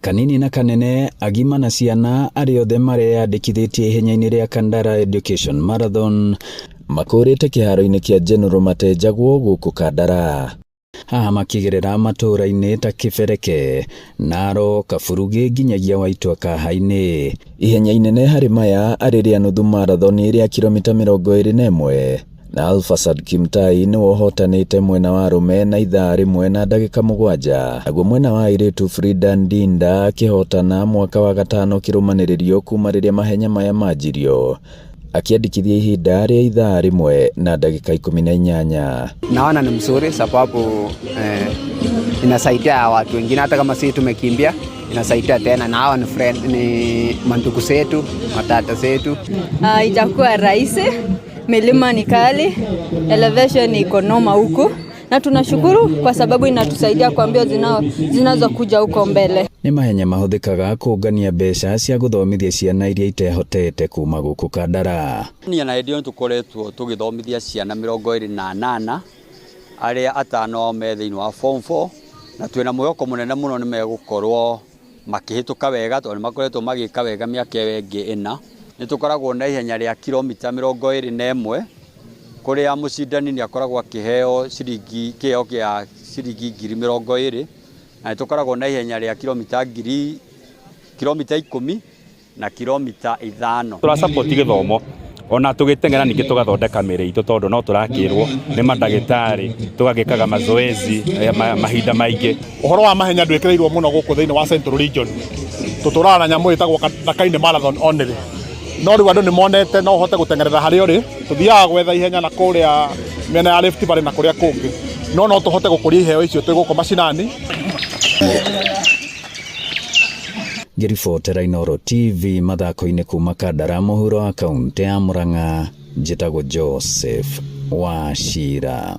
Kanini na kanene, agima na ciana, arĩa othe mareyandĩkithĩtie ihenya-inĩ rĩa Kandara Education Marathon makũrĩte kĩharo-inĩ kĩa General Matenjagwo gũkũ Kandara. Haha makĩgerera matũũra-inĩ ta Kĩbereke, Naro, Kaburugĩ nginyagia Waitwa Kaha-inĩ. Ihenya inene harĩ maya arĩ rĩa nuthu marathon rĩa kilomita 21 na Alphasad Kimtai nĩwe ũhotanĩte mwena wa arũme na ithaa rĩmwe na ndagĩka 7, naguo mwena wa airĩtu Frida Ndinda akĩhotana mwaka wa gatano kĩrũmanĩrĩrio kuma rĩrĩa mahenya maya manjirio, akĩandĩkithia ihinda rĩa ithaa rĩmwe na ndagĩka 18. Naona ni mzuri sababu inasaidia watu wengine hata kama sisi tumekimbia inasaidia tena, na hawa ni friend, ni mandugu zetu, matata zetu. Itakuwa rahisi, milima ni kali, elevation iko noma huku, na tunashukuru kwa sababu inatusaidia kwa mbio zinazokuja huko mbele. Nĩ mahenya mahũthĩkaga kũngania mbeca cia gũthomithia ciana iria itehotete kuma gũkũ Kandara. Niĩ na hĩndĩ ĩyo nĩtũkoretwo tũgĩthomithia ciana 28, arĩa atano ao me thĩinĩ wa form 4, na twĩna mwĩhoko mũnene mũno nĩ megũkorwo makĩhĩtũka wega tondũ nĩ makoretwo magĩka wega mĩaka ĩyo ĩngĩ ĩna. Nĩ tũkoragwo na ihenya rĩa kilomita 21 kũrĩa mũcindani nĩ akoragwo akĩheo ciringi, kĩheo kĩa ciringi 20,000, na nĩ tũkoragwo na ihenya rĩa kilomita ngiri, kilomita 10 na kilomita 5. Tũra support gĩthomo ona tũgĩteng'era, ningĩ tũgathondeka mĩĩrĩ itũ tondũ no tũrakĩrwo nĩ mandagĩtarĩ tũgagĩkaga mazoezi mahinda maingĩ. Ũhoro wa mahenya ndwĩkĩrĩirwo mũno gũkũ thĩinĩ wa Central Region. Tũtũraga na nyamũ ĩtagwo Ndakaine Marathon only, no rĩu andũ nĩ monete no ũhote gũteng'erera harĩa ũrĩ. Tũthiaga gwetha ihenya na kũrĩa mĩena ya Rift Valley na kũrĩa kũngĩ, no no tũhote gũkũria iheo icio twĩ gũkũ macinani. Ngĩribotera Inooro TV mathako-inĩ kuma Kandara mũhuro wa kaũntĩ ya Murang'a, njĩtagwo Joseph Wachira.